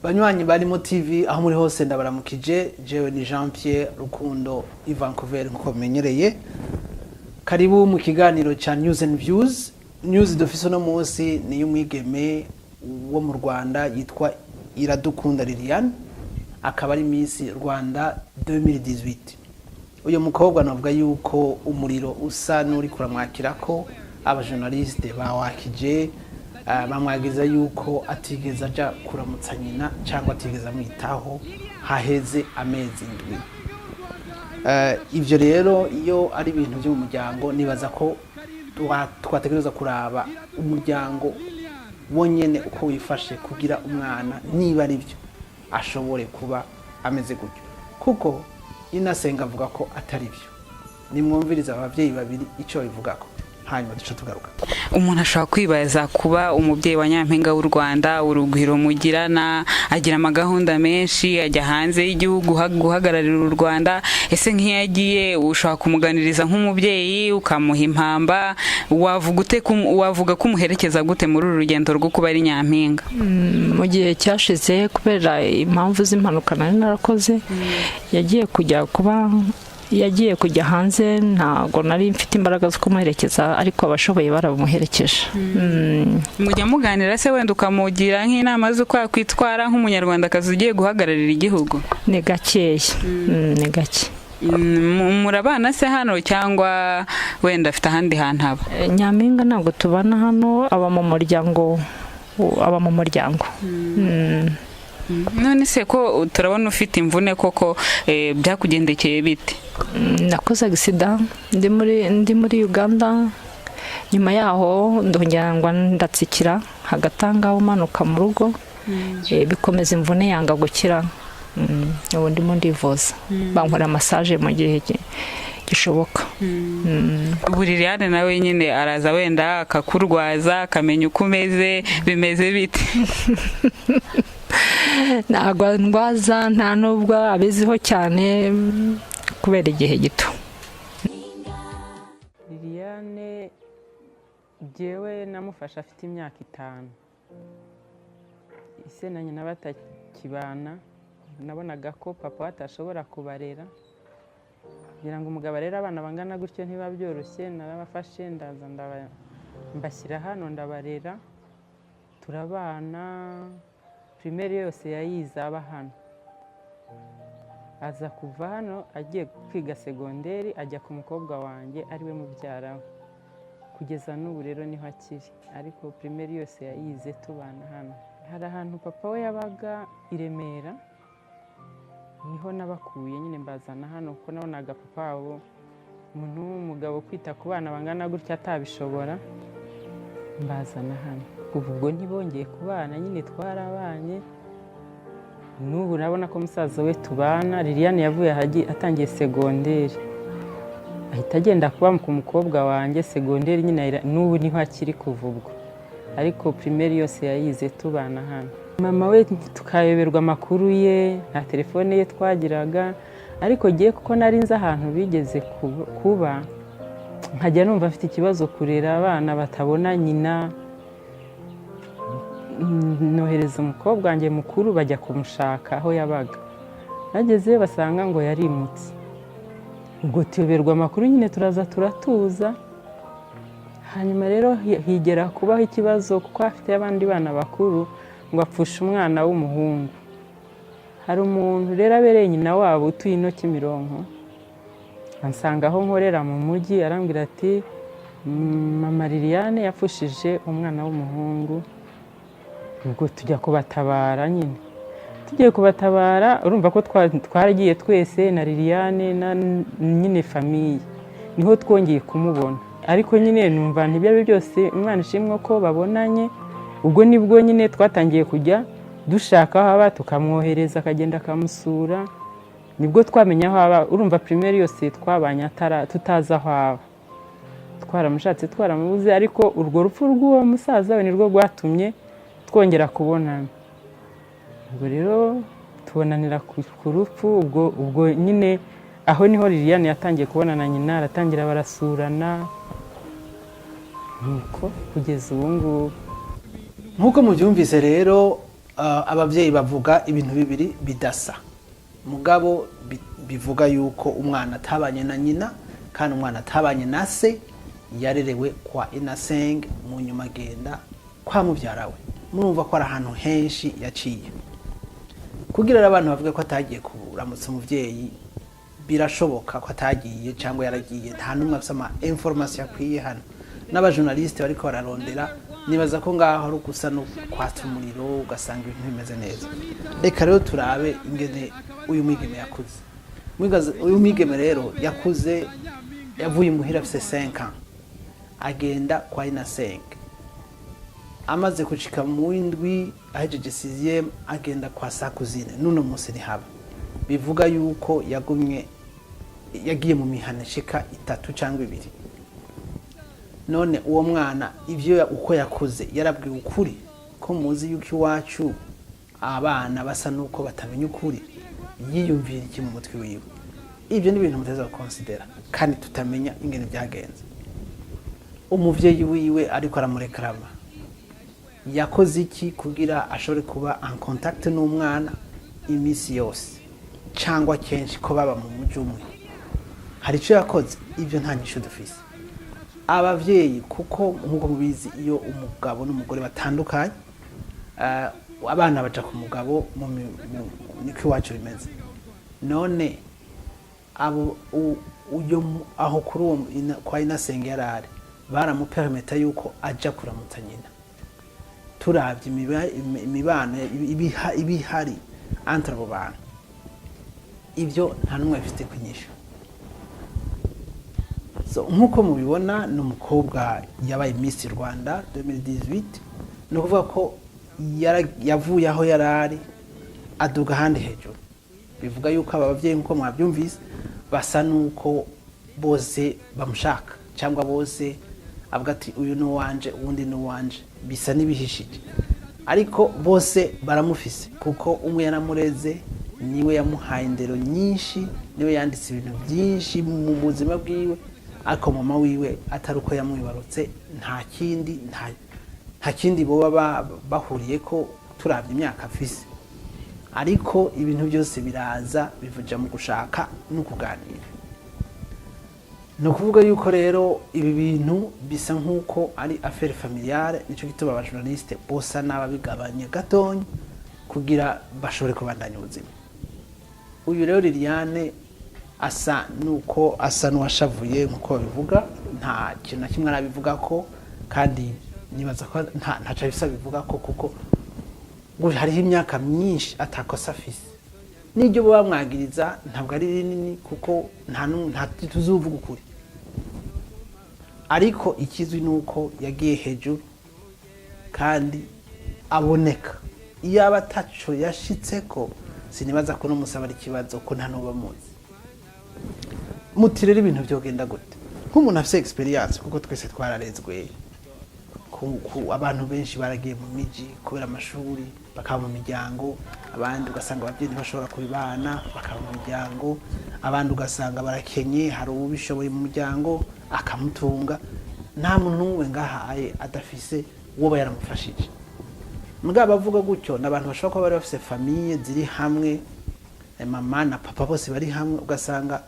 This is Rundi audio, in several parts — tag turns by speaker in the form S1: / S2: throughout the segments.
S1: Banywanyi barimo TV aho muri hose, ndabaramukije. Jewe ni Jean Pierre Rukundo i Vancouver. Nkuko bimenyereye, karibu mu kiganiro ca News and Views. News dufise uno munsi ni y'umwigeme wo mu Rwanda yitwa Iradukunda Liliane, akaba ari Miss Rwanda 2018. Uyu mukobwa navuga yuko umuriro usa n'uri kuramwakirako. Abajournaliste bawakije, bamwagiza yuko atigeze aja kuramutsa nyina cyangwa atigeze amwitaho haheze amezi 7. Ivyo rero iyo ari ibintu byo mu muryango, nibaza ko twategereza kuraba umuryango wonyene uko wifashe kugira umwana, niba ari byo, ashobore kuba ameze gutyo, kuko inasenga avuga ko atari byo. Nimwumviriza abavyeyi babiri icyo babivugako, hanyuma duca tugaruka.
S2: Umuntu ashobora kwibaza kuba umubyeyi wa Nyampinga w'u Rwanda, urugwiro mugirana, agira amagahunda menshi, ajya hanze y'igihugu guhagararira u Rwanda. Ese nk'iyo agiye, ushobora kumuganiriza nk'umubyeyi, ukamuha impamba? Wavuga ute wavuga ko umuherekeza gute muri uru rugendo rwo kuba ari nyampinga?
S3: Mu gihe cyashize, kubera impamvu z'impanuka nari narakoze, yagiye kujya kuba yagiye kujya hanze, ntabwo nari mfite imbaraga zo kumuherekeza, ariko abashoboye baramuherekeje.
S2: Mujya muganira se, wenda ukamugira nk'inama z'uko yakwitwara nk'umunyarwandakazi ugiye guhagararira igihugu?
S3: Ni gakeya. Ni gake.
S2: Murabana se hano, cyangwa wenda afite ahandi hantu aba?
S3: Nyampinga ntabwo tubana hano, aba mu muryango.
S2: None se ko turabona ufite imvune koko, byakugendekeye bite?
S3: Nakoze accident ndi muri Uganda. Nyuma yaho ndongera ngo ndatsikira hagati aho ngaho umanuka mu rugo. Bikomeza imvune yanga gukira. Ubu ndimo ndivuza, bankorera massage mu gihe gishoboka.
S2: Ubu Liliane nawe nyine araza wenda akakurwaza, akamenya uko umeze? Bimeze bite?
S3: Ntabwo ndwaza, nta nubwo abiziho cyane kubera igihe gito.
S4: Liliane jyewe namufashe afite imyaka 5, ise na nyina batakibana. Nabonaga ko papa we atashobora kubarera. Kugira ngo umugabo arere abana bangana gutyo ntiba byoroshye. Narabafashe, ndaza mbashyira hano, ndabarera, turabana. Primaire yose yayize aba hano. Aza kuva hano agiye kwiga segonderi, ajya ku mukobwa wanjye ariwe mubyara we. Kugeza n'ubu rero niho akiri, ariko primaire yose yayize tubana hano. Hari ahantu papa we yabaga i Remera, niho nabakuye nyine mbazana hano, kuko nabonaga papa wabo, umuntu w'umugabo, kwita ku bana bangana gutya atabishobora, mbazana hano. Kuva ubwo ntibongeye kubana nyine, twarabanye. N'ubu urabona ko musaza we tubana. Liliane yavuye aha atangiye segonderi, ahita agenda kuba ku mukobwa wanjye. Segonderi nyine n'ubu niho akiri kuva ubwo, ariko primaire yose yayize tubana hano. Mama we tukayoberwa amakuru ye, nta telefone ye twagiraga, ariko ngiye kuko nari nzi ahantu bigeze kuba, nkajya numva afite ikibazo kurera abana batabona nyina. Nohereza umukobwa wanjye mukuru, bajya kumushaka aho yabaga. Bagezeyo basanga ngo yarimutse. Ubwo tuyoberwa amakuru nyine, turaza turatuza. Hanyuma rero higera kubaho ikibazo, kuko afite abandi bana bakuru, ngo apfushe umwana w'umuhungu. Hari umuntu rero abereye nyina wabo utuye ino Kimironko, ansanga aho nkorera mu mujyi, arambwira ati: "Mama Liliane yapfushije umwana w'umuhungu." Ubwo tujya kubatabara nyine. Tugiye kubatabara, urumva ko twaragiye twese na Liliane na nyine famille, niho twongeye kumubona. Ariko nyine numva ntibyo ari byo byose, Imana ishimwe ko babonanye. Ubwo nibwo nyine twatangiye kujya dushaka aho aba, tukamwohereza akagenda akamusura. Nibwo twamenya aho aba. Urumva primaire yose twabanye tutazi aho aba, twaramushatse twaramubuze, ariko urwo rupfu rw'uwo musaza we nirwo rwatumye twongera kubonana. Ubwo rero tubonanira ku rupfu. Ubwo nyine aho niho Liliane yatangiye kubona na nyina, aratangira barasurana, nuko kugeza ubu ngubu.
S1: Nk'uko mubyumvise rero. Abavyeyi bavuga ibintu bibiri bidasa, mugabo bivuga yuko umwana atabanye na nyina kandi umwana atabanye na se, yarerewe kwa inasenge, mu nyuma agenda kwa mubyara we. Murumva ko ari ahantu henshi yaciye kugira rero abantu bavuge ko atagiye kuramutsa umuvyeyi. Birashoboka ko atagiye cyangwa yaragiye, nta n'umwe afite ama information akwiye hano. N'abajournaliste bariko bararondera, nibaza ko ngaho ari gusa no kwatsa umuriro, ugasanga ibintu bimeze neza. Reka rero turabe ingene uyu mwigeme yakuze. Uyu mwigeme rero yakuze, yavuye imuhira afise 5 ans, agenda kwa inasenge. Amaze gushika mu w'indwi, ahejeje sixième, agenda kwa sa cousine. N'uno munsi ntihaba. Bivuga yuko yagumye, yagiye mu mihana ishika itatu cyangwa ibiri. None uwo mwana ibyo uko yakuze yarabwiwe ukuri? Ko muzi yuko iwacu abana basa nuko batamenya ukuri, yiyumvira iki mu mutwe wiwe? Ibyo ni ibintu muteza gukonsidera kandi tutamenya ingene byagenze. Umuvyeyi wiwe ariko aramurekarama, yakoze iki kugira ashobore kuba en contact n'umwana iminsi yose cyangwa kenshi, ko baba mu muji umwe? Hari icyo yakoze? Ibyo nta nyishu dufise. Abavyeyi, kuko nk'uko mubizi, iyo umugabo n'umugore batandukanye, abana baja ku mugabo, niko iwacu bimeze. None abo uyo aho kuri uwo kwa inasenge yarari, baramupermeta yuko aja kuramutsa nyina? Turavye imibano ibihari entre abo bantu, ibyo nta n'umwe bifite kunyisha. So nk'uko mubibona, ni umukobwa yabaye Miss Rwanda 2018. Ni ukuvuga ko yavuye aho yari ari, aduga ahandi hejuru. Bivuga yuko aba bavyeyi, nk'uko mwabyumvise, basa n'uko bose bamushaka, cyangwa bose avuga ati uyu ni uwanje, uwundi ni uwanje. Bisa n'ibihishije, ariko bose baramufise, kuko umwe yaramureze, niwe yamuhaye indero nyinshi, niwe yanditse ibintu byinshi mu buzima bwiwe. Ariko mama wiwe, atari uko yamwibarutse, nta kindi, nta kindi boba bahuriye ko turabye imyaka afise. Ariko ibintu byose biraza bivuja mu gushaka no kuganira. Ni ukuvuga yuko rero ibi bintu bisa nk'uko ari affaire familiale. Nicyo gituma abajournaliste bosa n'ababigabanya gatonya kugira bashobore kubandanya ubuzima. Uyu rero Liliane asa nuko asa n'uwashavuye, nk'uko babivuga. Nta kintu na kimwe arabivuga ko, kandi nibaza ko ntaco bisa bivuga ko, kuko ngo hariho imyaka myinshi atakosa afise, n'ibyo baba bamwagiriza ntabwo ari rinini, kuko nta tuzuvuga ukuri. Ariko ikizwi ni uko yagiye hejuru kandi aboneka. Iyo aba ataco yashitseko, sinibaza ko n'umusaba ari ikibazo, ko nta n'uba muzi. Muti rero ibintu byogenda gute? Nk'umuntu afise experience, kuko twese twararezwe, ku abantu benshi baragiye mu miji kubera amashuri, bakaba mu miryango. Abandi ugasanga ababyeyi ntibashobora kubibana, bakaba mu miryango. Abandi ugasanga barakenye, hari uwubishoboye mu muryango akamutunga. Nta muntu n'umwe ngahaye adafise uwo aba yaramufashije. Mugabo abavuga gutyo ni abantu bashobora kuba bari bafise famille ziri hamwe, mama na papa bose bari hamwe, ugasanga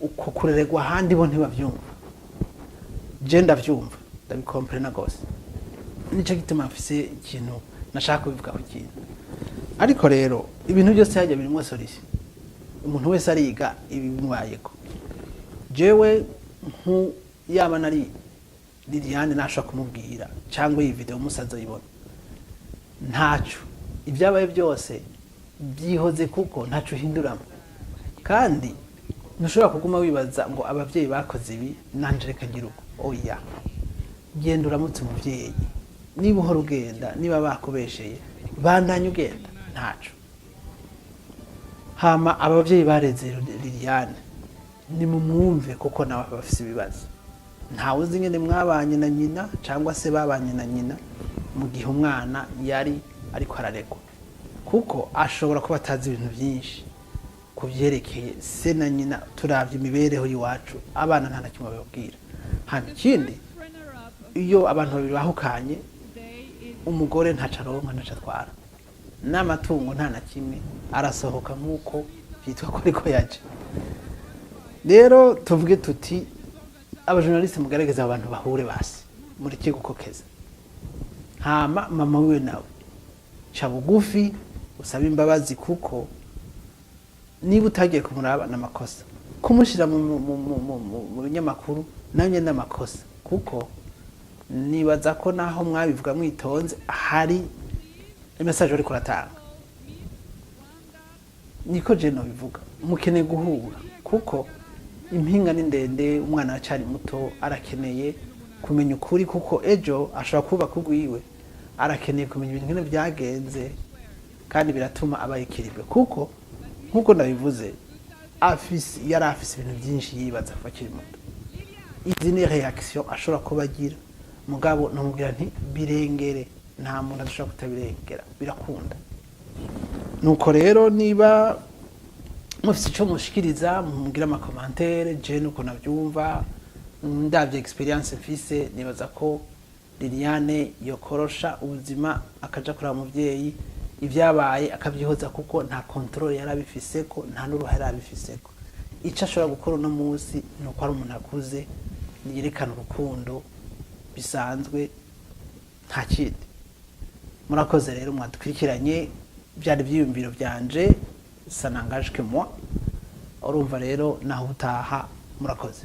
S1: uko kurererwa ahandi bo ntibavyumva. Je ndavyumva, ndabikomprena gose. Nico gituma mfise ikintu nashaka kubivugaho ikintu. Ariko rero ibintu byose hajya birimwo solution. Umuntu wese ariga ibi bimubayeko. Jewe nku yaba nari Liliane, nashobora kumubwira, cyangwa iyi video musaza ayibona, ntaco ibyabaye byose byihoze, kuko ntaco uhinduramo. Kandi ntushobora kuguma wibaza ngo ababyeyi bakoze ibi, nanje reka ngira uko. Oya, genda uramutse umuvyeyi. Niba uhora ugenda, niba bakubesheye, bandanye ugenda, ntaco. Hama aba bavyeyi bareze Liliane, nimumwumve, kuko nawe aba bafise ibibazo. Ntawe uzi ingene mwabanye na nyina, cyangwa se babanye na nyina mu gihe umwana yari ariko araregwa, kuko ashobora kuba atazi ibintu byinshi ku byerekeye se na nyina. Turavye imibereho y'iwacu, abana nta na kimwe bababwira. Hama ikindi, iyo abantu babiri bahukanye, umugore ntaco aronka, ntaco atwara. N'amatungo nta na kimwe, arasohoka nk'uko byitwa ko ariko yaje. Rero tuvuge tuti abajournaliste mugerageza abantu bahure, basi mureke gukokeza. Hama mama wiwe nawe ca bugufi, usabe imbabazi, kuko niba utagiye kumuraba n'amakosa, kumushyira mu binyamakuru nayo nyene n'amakosa, kuko nibaza ko naho mwabivuga mwitonze hari message ariko uratanga. Niko je nobivuga, mukeneye guhura kuko impinga ni ndende. Umwana aracyari muto, arakeneye kumenya ukuri, kuko ejo ashobora kubaka urwiwe, arakeneye kumenya ibintu nkene byagenze, kandi biratuma aba yikiribwe, kuko nkuko ndabivuze afise, yari afise ibintu byinshi yibaza kuva akiri muto. Izi ni réaction ashobora kuba agira, mugabo namubwira nti birengere, nta muntu adashobora kutabirengera, birakunda. Nuko rero niba mufise icyo mushikiriza, mubwire amacommentaires. Je nuko nabyumva, ndavye expérience mfise, nibaza ko Liliane yokorosha ubuzima, akaja kuraba umuvyeyi, ibyabaye akabyihoza, kuko nta contrôle yari abifiseko, nta n'uruhare yari abifiseko. Icyo ashobora gukora uno munsi ni uko ari umuntu akuze, yerekana urukundo bisanzwe, nta kindi. Murakoze rero mwadukurikiranye, byari ibyiyumviro byanje, ça n'engage que moi. Urumva rero naho utaha, murakoze.